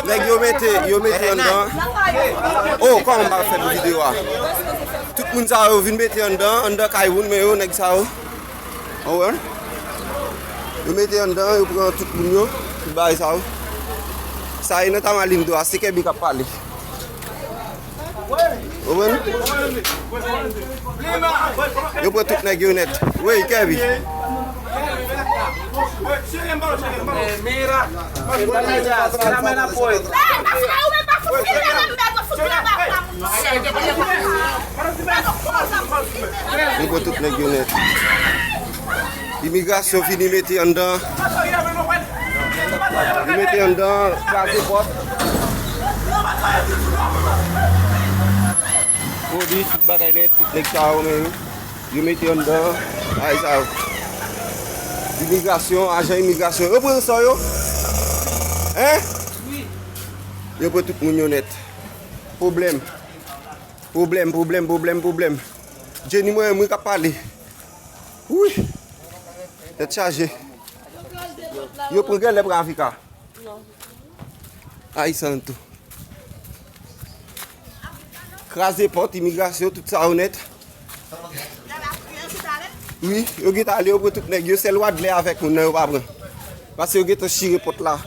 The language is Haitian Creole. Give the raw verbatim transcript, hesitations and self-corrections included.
Nèg yo mete, yo mete anndan. Oh, kòman m pa fè videyo a? Tout moun sa yo vin mete anndan, anndan kay moun, men yo, nèg sa yo. Ou konprann? Yo mete anndan, yo pran tout moun yo, tout bagay sa yo. Sa e nan Tamalindo a, se Kèbi k ap pale. Ou konprann? Yo pran tout nèg yo nèt. Wi, Kèbi. Yo pran tout nèg yo nèt. Imigrasyon vini mete anndan. Li mete anndan, kraze pòt. Polis, tout bagay nèt, tout nèg sa yo menm. Yo mete anndan, bagay sa yo. Imigrasyon, ajan imigrasyon. Yo pran san yo. Hein? Yo pran tout moun yo nèt. Pwoblèm. Pwoblèm, pwoblèm, pwoblèm, pwoblèm. Jenny mwen, mwen k ap pale. Wi. Tèt chaje. Yo pran gèlè pran Avika. Ay, santo. Kraze pòt, imigrasyon, tout sa yo nèt. Wi, yo gentan ale, yo pran tout nèg yo. Sèl Wadlè avèk moun nan yo pa pran. Paske yo gentan chire pòt la.